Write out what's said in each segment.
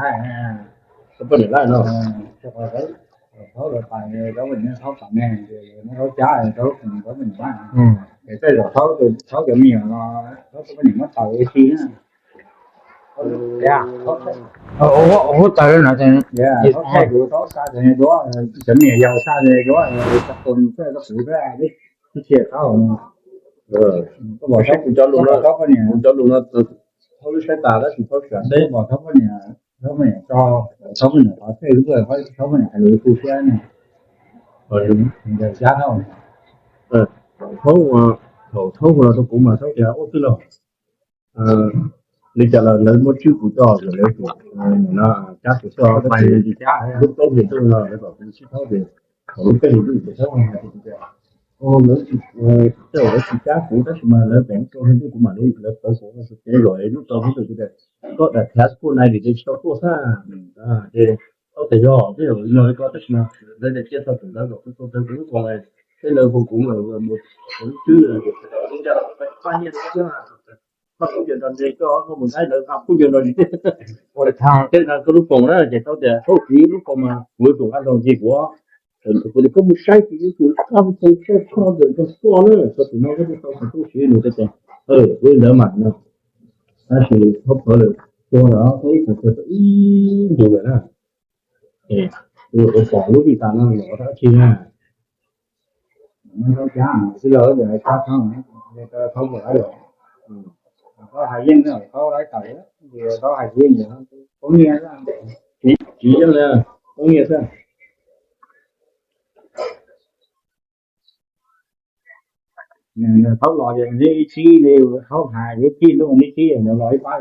laij, thaub poj niam laij no. Thaub lawv pais, thaub poj niam, thaub poj niam, thaub cab, thaub poj niam laij. Es tej zaum thaub, thaub cov me nyuam no, thaub poj niam muab taws ua si na. Huab taws no, thaub thaij kuv, thaub xa cov me nyuam, duab, cov me nyuam yaus xa duab, thaub poj niam, thaub kuv, thaub, thaub, thaub poj niam, thaub lub saib tas tab sis thaub sam teb, thaub poj niam, thaub poj niam tso, thaub poj niam qhov tej, thaub poj niam hais lus tu siab ne. Ntawd cab thaub, thaub, thaum thaub hu los rau kuv mas thaub tias ua twg los li cas los lawv muab tswb kuv tso, lawv tus no cab kuv tso, lub taub hlis ntuj no lawv kom kuv sib thaub ces thaum lub taub hlis ntuj ces thaub hais tias, lawv, tej zaum lawv tsis cab kuv tab sis mas lawv pem taub hlis ntuj kuv mam li, lawv pawv kuv, ces lawv lub taub hlis ntuj ces koj dam khav kuj nai vim ces tsis tau tuaj xab. Ces thaub tias yog, tej zaum yog li ko tab sis mas lawv tias cia txog thaum ntawd kom kuv tau tawv kuv lub ko, tej lawv hu kuv mus lub tswb, koj kuj nco nrog ntseg, koj mus saib lawv koj kuj nco nrog ntseg. Ua li cas tej no koj lub poom na ces thaub tias thaub kuv lub poom mas kuv tus nqa nrog ntseg kuv. Kuv tias koj mus saib kuv tus nqa nrog ntseg koj ntawm nrog koj na, thaub tus no koj tsis tau kuv tub siv nws tias, ua li ntawd mas no. Tab sis thaub pawv lawm, tua lawm thaub ib tug thaub ib ntus lawm na. Tus pom lub vij tas no los dab tsi na. Thaub cab xwb los thaub, thaub mus lawm, thaub hais yeej, thaub laib tawm, thaub hais yeej, poob nyiaj, tsis yeej li, poob nyiaj xwb. Thaub los ces neb ib txhib li, thaub hais ib txhib ntuj neb txhib los ib pab,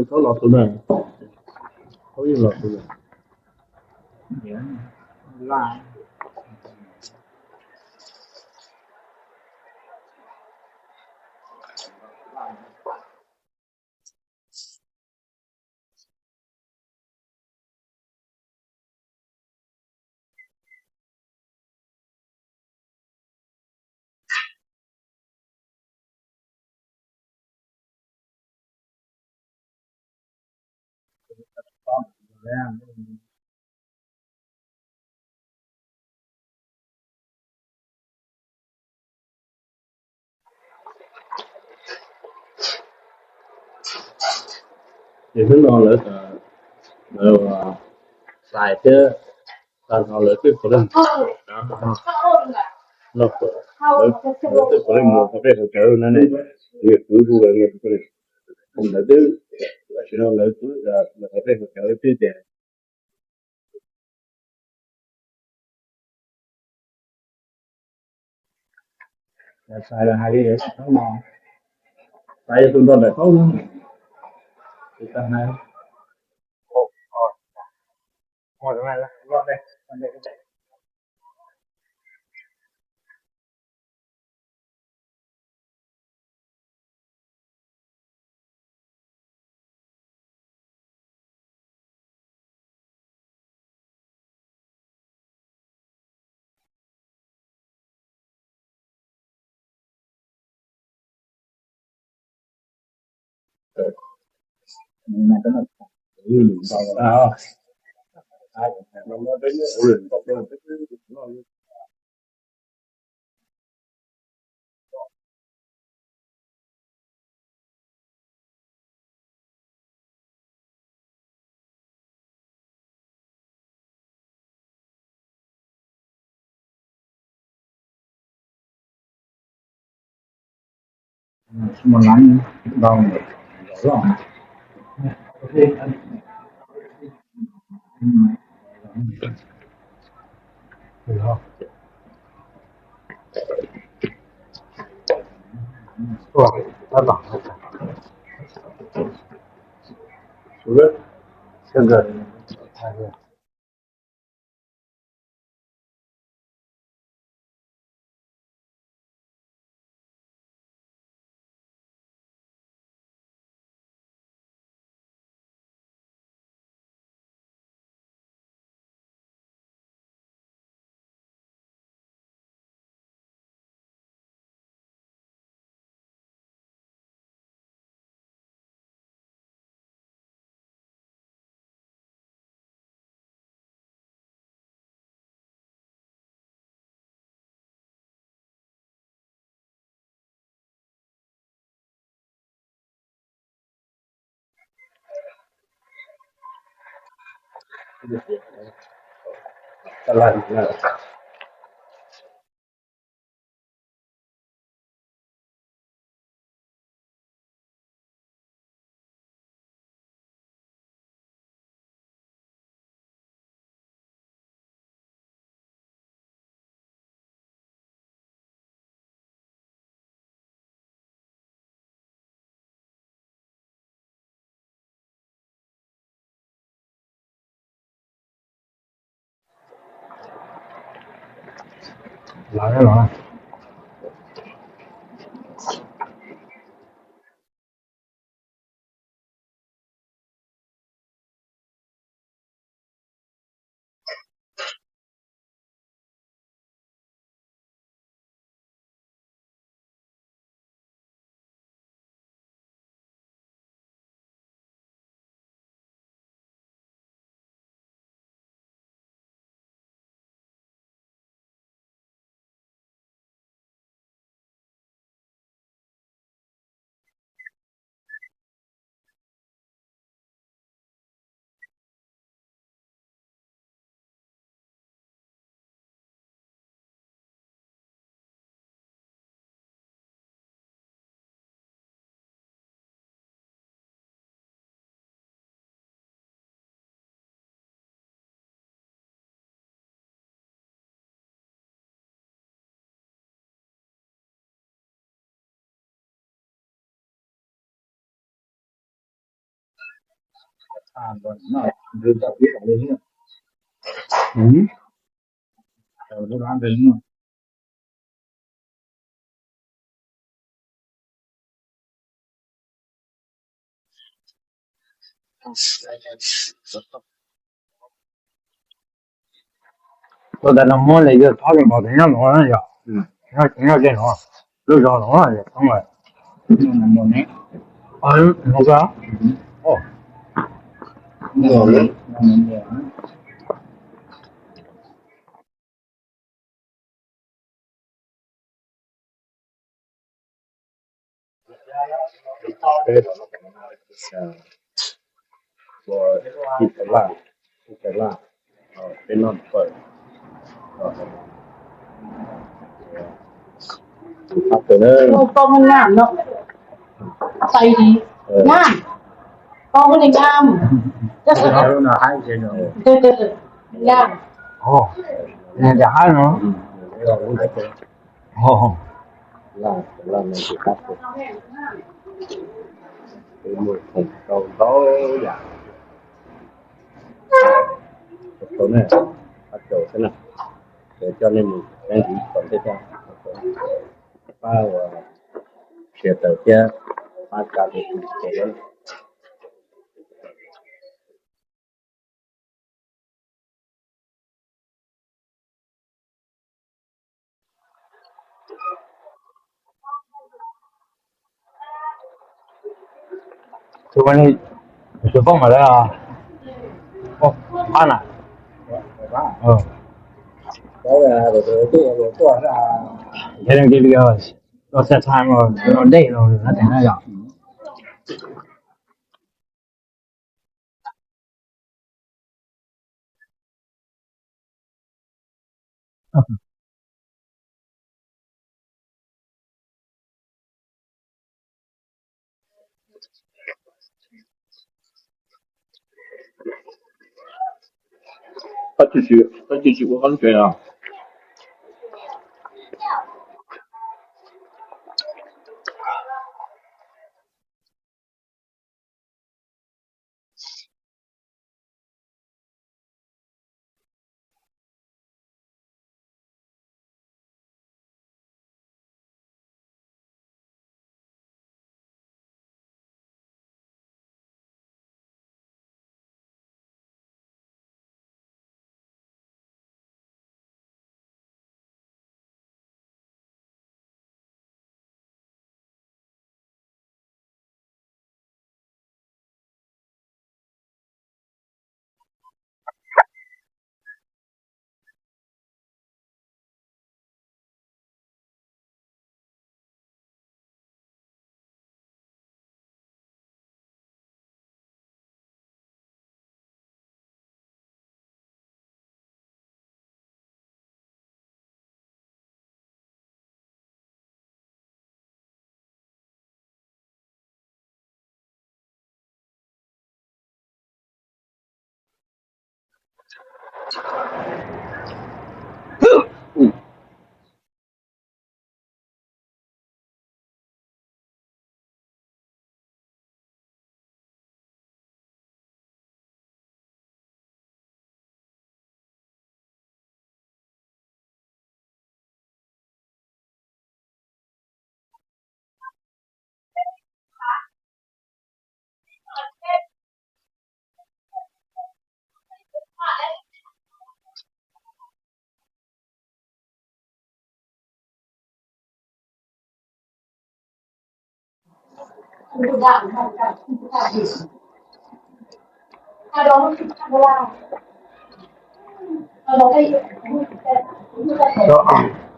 thaub los tus na, thaub yeej los tus na. Ces hnub no lawv, lawv xais thiab, tag nrho lawv twb puav leej, lawv twb puav leej mus qhov peb qhov cawv no ne, kuv hu lawv, lawv twb, tam sim no lawv twb mus qhov peb qhov cawv twb tias, xais los hais li, thaub no, xais yog tus nrog ntawm thaub no, tsis tau hais. Tuaj tas no muab li yog thab los pov tsev nyob no yom. Nyob tsev no, lub zos no yog thoob lawm. No ka. Koj muaj li ngam. Koj muaj li ngam. Ngam. Ov, nws cov haib no. Ov, laj, laj no ces qab, muaj khoom rau ntau yam. Rau ne, qab rau xwb na. Ces coj nej mus saib ntxiv tom ntej thiab. Pab uas share tawm thiab pab tsa tus tus ces Tus ua li, tus poj mas lawm os. Poj qab na. Tuaj xa tha no dej no na yom. Koj tsis, koj tsis ua koj lub tsev os.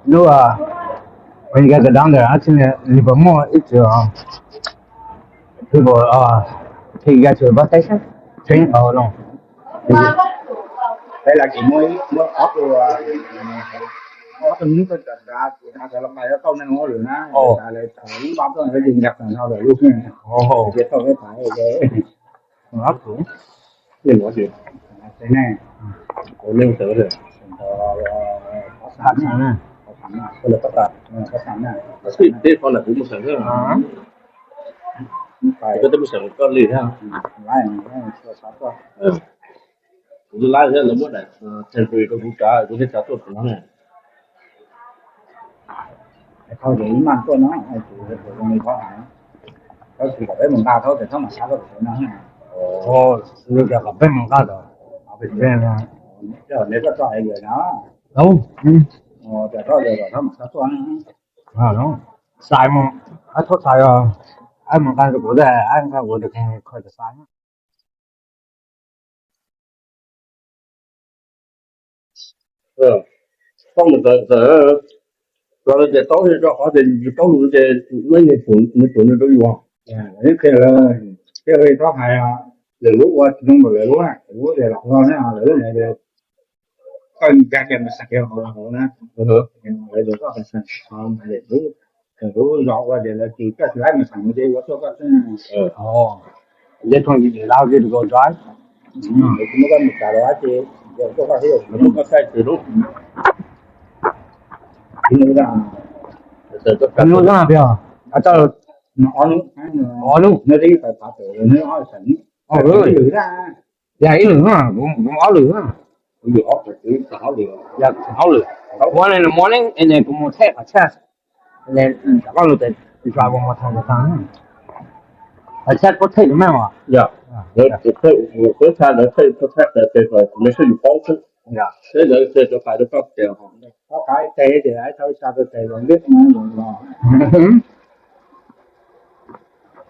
Lub, when you get the down there, actually, you put more into, uh, people, uh, take you guys to the bus station, train, oh no. Peb lawv tsis muaj, muaj ob tug, ob tug nub tuaj, tau neeg ua lwm na, lawv thaum lub npab tuaj lawv yeej nrog no lawm lub, ces thaum peb pais ces ob tug, ces nej, kuv leej tawv lawm, qhov xam na, qhov xam na, qhov xam na, tib qhov lawm kuv mus xam na, koj twb mus xam koj li thiab. Kuv lab thiab lawv muab daim temporary rau kuv kav, kuv thiaj tsav tuaj tus no ne. Thauj ces ib mag tuaj no, tus zoo li Thauj hais, Thauj tsis kom peb mus nqa Thauj ces Thauj mam sab tuaj pem no. Yog tias kom peb mus nqa tod, pem no, neb koj txoj hais lawm no, ces Thauj ces kom Thauj mam sab tuaj. Xais mus, ab Thauj xais os, ab mus nqa rau kuv, ab nqa kuv tus kheej kho tas xais. Thaub mus txawm, los ces Thaub thiaj rau qhov tias Thaub lus ces muab nws pum nws rau yus. Qhia, qhia li Thaub hais, lwm lub ua tsis zoo npaum lwm lub, lwm lub ces los no ne, lwm lub ne, koj nkag kiag mus xav kiag hauv hauv na, lawv tias koj xav lwm lub, lwm lub zos ua ces lawv tsis, koj tsis laib mus xav mus ces ua tuaj koj xwb. They told you to allow you to go drive? Lawv tsis muab koj mus xav los ces tuaj koj xwb. Lawv muab koj xaib tsis lub. Nws zaj pia, ob lub, ob lub, nws twb pais phav tawm nws ob xeem, ob lwm, yog ib lwm, kuv ob lwm, kuv ob lwm, yog ob lwm, one in the morning and then kuv mus take a test, and then koj lug drive one more time, a test có take được không ạ? Yog, first time lawv take có take, make sure you pass xwb. Yog, thế lawv take rau pais rau koj tes, koj pais tes ces ai tau sa rau tes los ntiab no los.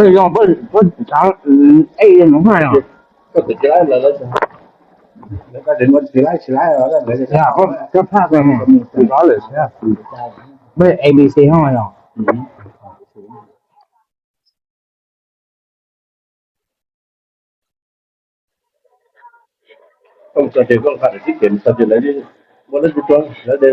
Ej, yog puab, puab tsav ej nub haj yog. Koj phaj koj tus tod lawm thiab. Peb A B C ho yog. Koj mus txog ces koj nqa daim tib kem mus txog ces lawv muab lawv tus tso lawv de.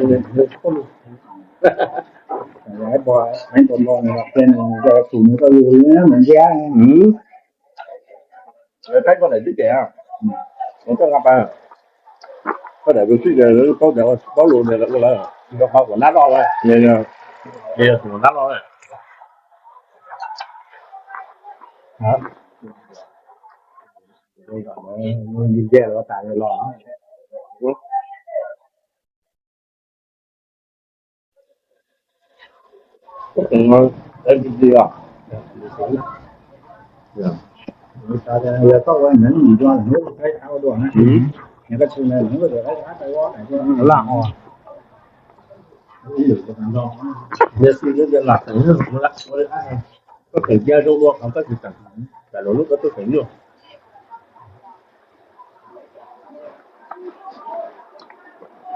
Lawv qaib koj daim tib kem, koj nqa pas, koj daim tib kem lawv paub tias paub lus tias lawv ua lawv rau qhov kom nab loj, yog tus nab loj. Laj os. Yog xwb yog lam teem, koj teem cia zoo dua qhov koj tsis teem, tam lub koj tuaj teem nyuaj.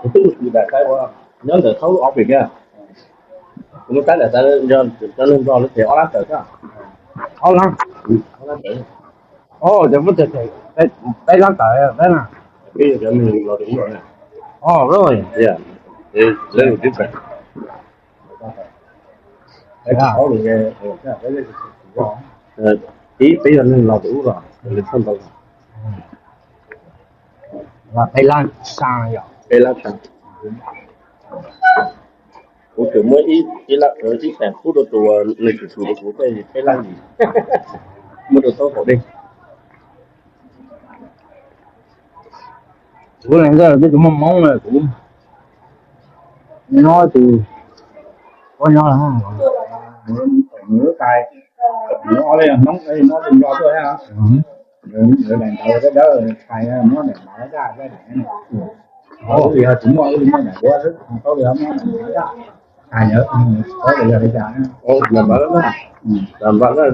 Kuv twb mus xyuas daim tawv uas nyob ntawm thaub ob pem kiag. Kuv mus saib daim tawv cov neeg Nplog lawv ces ob lab tawm xwb. Ob lab? Ob lab tawm. Os, cov muab tawm, peb lab tawm peb na. Peb yog cov neeg los tus ub los na. Os, lawv tus tib pem. Peb yog neeg los tus ub los, lawv txhaj ntau. Peb lab tsa yom, peb lab tsa. Kuv tseem muab ib lab, ib xees pub rau tus uas nws tsum tsum rau kuv tej peb lab yim, muab rau taub hau dej. Kuv leej ntawd twb tsis muaj hmoob li, kuv nyob tus, kuv nyob, nws lub tais, nws ob leeg hmoob, nyob tus nplog tuaj thiab. Nws daim ntawv dawb dawb tais, muab daim npav daj daj daim no. Tsis muaj, muaj daim duab xwb, tau li muab daim npav daj. Hais ntawd, tsis paub tias yog li cas. Daim npav daj,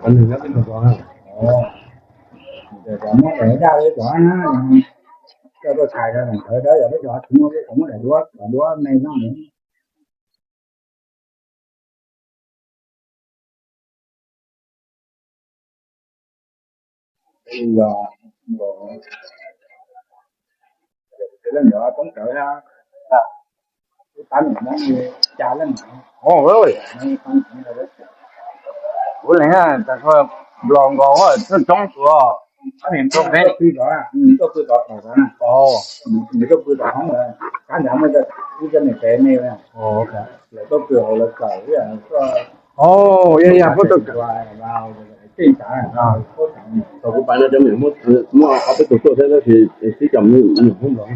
cov neeg nyob teb chaws Nplog na. Cov muab daim daj li cov na, coj tuaj tshais rau daim ntawv dawb, yog peb cov tsis muaj, peb cov muab daim duab, daim duab me no. Yog, leej yog toob kawg na, tab nim no ca leej. Kuv leej tas Nplog nkaus coob coob tus, tab nim tuaj peb pw tod, tuaj pw tod thaum tod na. Nws tuaj pw tod hoob lawm, tab ntawd muaj ib tug niam tsev me lawm tuaj pw hauv lawv kawm, yog, yog, puab tuaj kawm. Thaum kuv pais no cov niam muaj ob peb tug tuaj thiab tab sis sib coj mus nws hoob Nplog.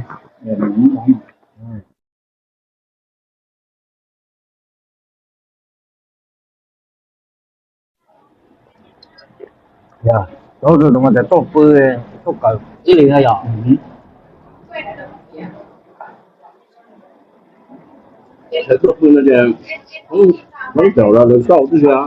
Yog, tus tus mas tas tuaj pw, tuaj kawm ib li no yog. Lawv tuaj pw no ces hoob caum los lawv txauj twb yog.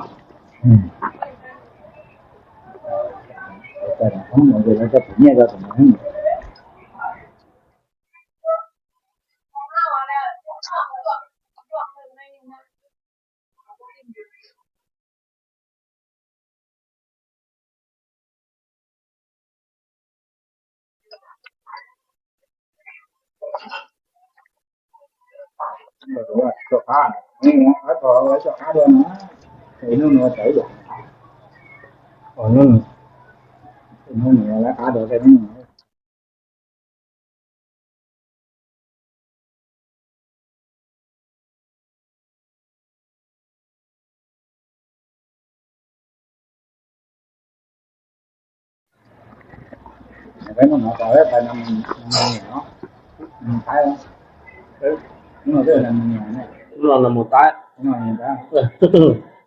Lub no na mus tab,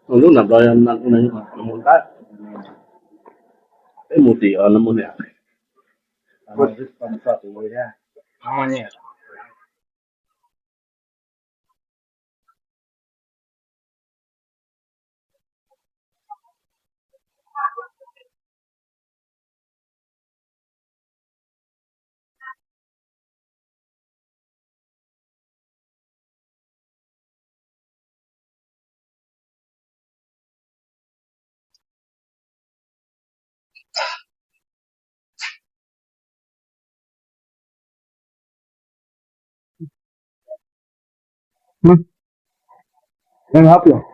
lub nam los na mus tab, peb mus tim na mus niam. Nws hab yom.